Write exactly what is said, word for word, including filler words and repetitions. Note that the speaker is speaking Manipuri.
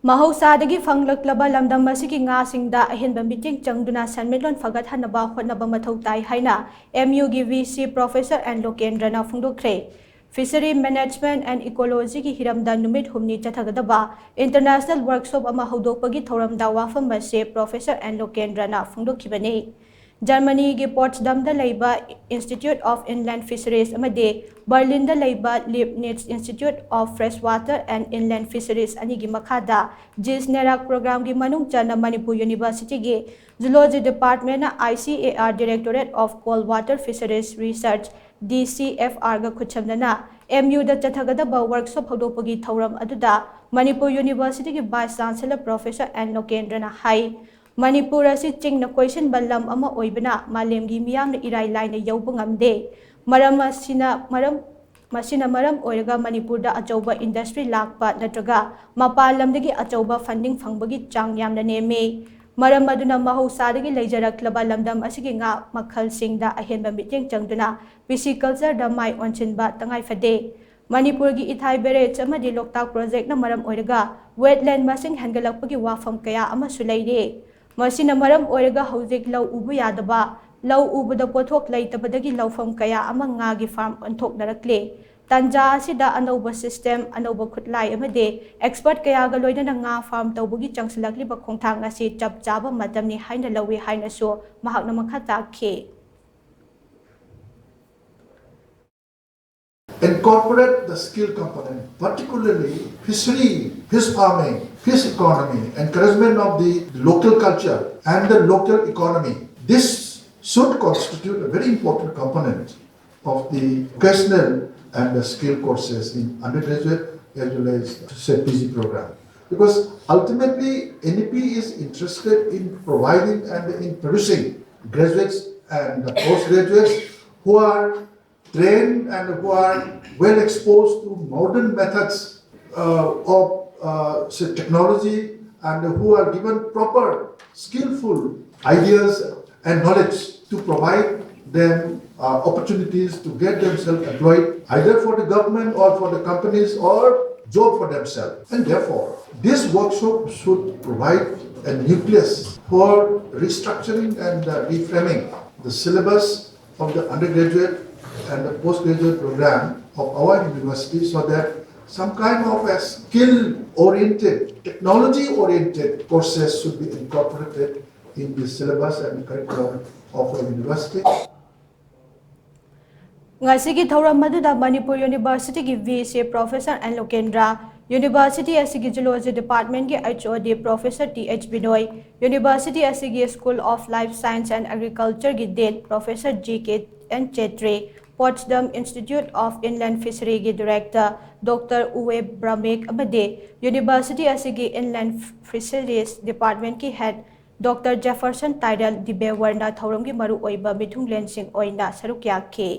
ꯃꯍꯧꯁꯥꯗꯒꯤ ꯐꯪꯂꯛꯂꯕ ꯂꯝꯗꯝ ꯑꯁꯤꯒꯤ ꯉꯥꯁꯤꯡꯗ ꯑꯍꯦꯟꯕ ꯃꯤꯠꯌꯦꯡ ꯆꯪꯗꯨꯅ ꯁꯦꯟꯃꯤꯠꯂꯣꯟ ꯐꯒꯠꯍꯟꯅꯕ ꯍꯣꯠꯅꯕ ꯃꯊꯧ ꯇꯥꯏ ꯍꯥꯏꯅ M U ꯒꯤ V C Professor N ꯂꯣꯀꯦꯟꯗ꯭ꯔꯅ ꯐꯣꯡꯗꯣꯛꯈ꯭ꯔꯦ꯫ Fishery Management and Ecology ꯒꯤ ꯍꯤꯔꯝꯗ ꯅꯨꯃꯤꯠ ꯍꯨꯝꯅꯤ ꯆꯠꯊꯒꯗꯕ international workshop ꯑꯃ ꯍꯧꯗꯣꯛꯄꯒꯤ ꯊꯧꯔꯝꯗ ꯋꯥꯐꯝ ꯑꯁꯤ Professor N ꯂꯣꯀꯦꯟꯗ꯭ꯔꯅ ꯐꯣꯡꯗꯣꯛꯈꯤꯕꯅꯤ꯫ ꯖꯔꯃꯅꯤꯒꯤ ꯄꯣꯠꯁꯗꯝꯗ ꯂꯩꯕ Institute of Inland Fisheries ꯑꯃꯗꯤ ꯕꯔꯂꯤꯟꯗ ꯂꯩꯕ Leibniz Institute of Freshwater and Inland Fisheries ꯑꯅꯤꯒꯤ ꯃꯈꯥꯗ ꯖꯤꯁ ꯅꯦꯔꯥꯛ ꯄ꯭ꯔꯣꯒ꯭ꯔꯥꯝꯒꯤ ꯃꯅꯨꯡ ꯆꯟꯅ ꯃꯅꯤꯄꯨꯔ ꯌꯨꯅꯤꯚꯔꯁꯤꯇꯤꯒꯤ ꯖꯨꯂꯣꯖꯤ ꯗꯤꯄꯥꯔꯠꯃꯦꯟꯅ I C A R Directorate of Cold Water Fisheries Research, D C F R ꯒ ꯈꯨꯠꯁꯝꯅꯅ M U ꯗ ꯆꯠꯊꯒꯗꯕ workshop ꯍꯧꯗꯣꯛꯄꯒꯤ ꯊꯧꯔꯝ ꯑꯗꯨꯗ ꯃꯅꯤꯄꯨꯔ ꯌꯨꯅꯤꯚꯔꯁꯤꯇꯤꯒꯤ Vice Chancellor Professor N ꯂꯣꯀꯦꯟꯗ꯭ꯔꯅ ꯍꯥꯏ, ꯃꯅꯤꯄꯨꯔ ꯑꯁꯤ ꯆꯤꯡꯅ ꯀꯣꯏꯁꯤꯟꯕ ꯂꯝ ꯑꯃ ꯑꯣꯏꯕꯅ ꯃꯥꯂꯦꯝꯒꯤ ꯃꯤꯌꯥꯝꯅ ꯏꯔꯥꯏ ꯂꯥꯏꯅ ꯌꯧꯕ ꯉꯝꯗꯦ꯫ ꯃꯔꯝ ꯑꯁꯤꯅ ꯃꯔꯝ, ꯃꯁꯤꯅ ꯃꯔꯝ ꯑꯣꯏꯔꯒ ꯃꯅꯤꯄꯨꯔꯗ ꯑꯆꯧꯕ industry ꯂꯥꯛꯄ ꯅꯠꯇ꯭ꯔꯒ ꯃꯄꯥꯟ ꯂꯝꯗꯒꯤ ꯑꯆꯧꯕ funding ꯐꯪꯕꯒꯤ ꯆꯥꯡ ꯌꯥꯝꯅ ꯅꯦꯝꯃꯤ꯫ ꯃꯔꯝ ꯑꯗꯨꯅ ꯃꯍꯧꯁꯥꯗꯒꯤ ꯂꯩꯖꯔꯛꯂꯕ ꯂꯝꯗꯝ ꯑꯁꯤꯒꯤ ꯉꯥ ꯃꯈꯜꯁꯤꯡꯗ ꯑꯍꯦꯟꯕ ꯃꯤꯠꯌꯦꯡ ꯆꯪꯗꯨꯅ pisciculture ꯗ ꯃꯥꯏ ꯑꯣꯟꯁꯤꯟꯕ ꯇꯉꯥꯏ ꯐꯗꯦ꯫ ꯃꯅꯤꯄꯨꯔꯒꯤ ꯏꯊꯥꯏ barrage ꯑꯃꯗꯤ ꯂꯣꯛꯇꯥꯛ project ꯅ ꯃꯔꯝ ꯑꯣꯏꯔꯒ wetland ꯃꯁꯤꯡ ꯍꯦꯟꯒꯠꯂꯛꯄꯒꯤ ꯋꯥꯐꯝ ꯀꯌꯥ ꯑꯃꯁꯨ ꯂꯩꯔꯤ꯫ ꯃꯁꯤꯅ ꯃꯔꯝ ꯑꯣꯏꯔꯒ ꯍꯧꯖꯤꯛ ꯂꯧ ꯎꯕ ꯌꯥꯗꯕ, ꯂꯧ ꯎꯕꯗ ꯄꯣꯠꯊꯣꯛ ꯂꯩꯇꯕꯗꯒꯤ ꯂꯧꯐꯝ ꯀꯌꯥ ꯑꯃ ꯉꯥꯒꯤ farm ꯑꯣꯟꯊꯣꯛꯅꯔꯛꯂꯦ꯫ ꯇꯥꯟꯖꯥ ꯑꯁꯤꯗ ꯑꯅꯧꯕ system, ꯑꯅꯧꯕ ꯈꯨꯠꯂꯥꯏ ꯑꯃꯗꯤ expert ꯀꯌꯥꯒ ꯂꯣꯏꯅꯅ ꯉꯥ farm ꯇꯧꯕꯒꯤ ꯆꯪꯁꯤꯜꯂꯛꯂꯤꯕ ꯈꯣꯡꯊꯥꯡ ꯑꯁꯤ ꯆꯞ ꯆꯥꯕ ꯃꯇꯝꯅꯤ ꯍꯥꯏꯅ ꯂꯧꯏ ꯍꯥꯏꯅꯁꯨ ꯃꯍꯥꯛꯅ ꯃꯈꯥ ꯇꯥꯈꯤ꯫ Incorporate the skill component, particularly fishery, fish farming, fish economy, encouragement of the local culture and the local economy. This should constitute a very important component of the vocational and the skill courses in undergraduate as well as, say, P G program. Because ultimately, N E P is interested in providing and in producing graduates and postgraduates who are trained and who are well exposed to modern methods uh, of, uh, say, technology, and who are given proper, skillful ideas and knowledge to provide them uh, opportunities to get themselves employed either for the government or for the companies or job for themselves. And therefore, this workshop should provide a nucleus for restructuring and uh, reframing the syllabus of the undergraduate and the postgraduate program of our university, so that some kind of a skill oriented, technology oriented courses should be incorporated in the syllabus and curriculum of our university. ꯉꯁꯤꯒꯤ ꯊꯧꯔꯝ ꯑꯗꯨꯗ ꯃꯅꯤꯄꯨꯔ ꯌꯨꯅꯤꯚꯔꯁꯤꯇꯤꯒꯤ V C professor N Lokendra, university ꯑꯁꯤꯒꯤ ꯖꯨꯂꯣꯖꯤ ꯗꯤꯄꯥꯔꯠꯃꯦꯟꯒꯤ H O D professor T H Binoy, university ꯑꯁꯤꯒꯤ school of life science and ꯑꯦꯒ꯭ꯔꯤꯀꯜꯆꯔꯒꯤ dean professor G K N Chetri, Potsdam institute of inland ꯐꯤꯁꯔꯤꯒꯤ ꯗꯤꯔꯦꯛꯇꯔ ꯗꯣꯛꯇꯔ ꯎꯋꯦ ꯕ꯭ꯔꯃꯦꯛ ꯑꯃꯗꯤ ꯌꯨꯅꯤꯚꯔꯁꯤꯇꯤ ꯑꯁꯤꯒꯤ ꯏꯟꯂꯦꯟ ꯐꯤꯁꯔꯤꯁ ꯗꯤꯄꯥꯔꯠꯃꯦꯟꯒꯤ ꯍꯦꯗ ꯗꯣꯛꯇꯔ ꯖꯦꯐꯔꯁꯟ ꯇꯥꯏꯔꯦꯜ ꯗꯤꯕꯦꯋꯔꯅ ꯊꯧꯔꯝꯒꯤ ꯃꯔꯨꯑꯣꯏꯕ ꯃꯤꯊꯨꯡꯂꯦꯟꯁꯤꯡ ꯑꯣꯏꯅ ꯁꯔꯨꯛ ꯌꯥꯈꯤ꯫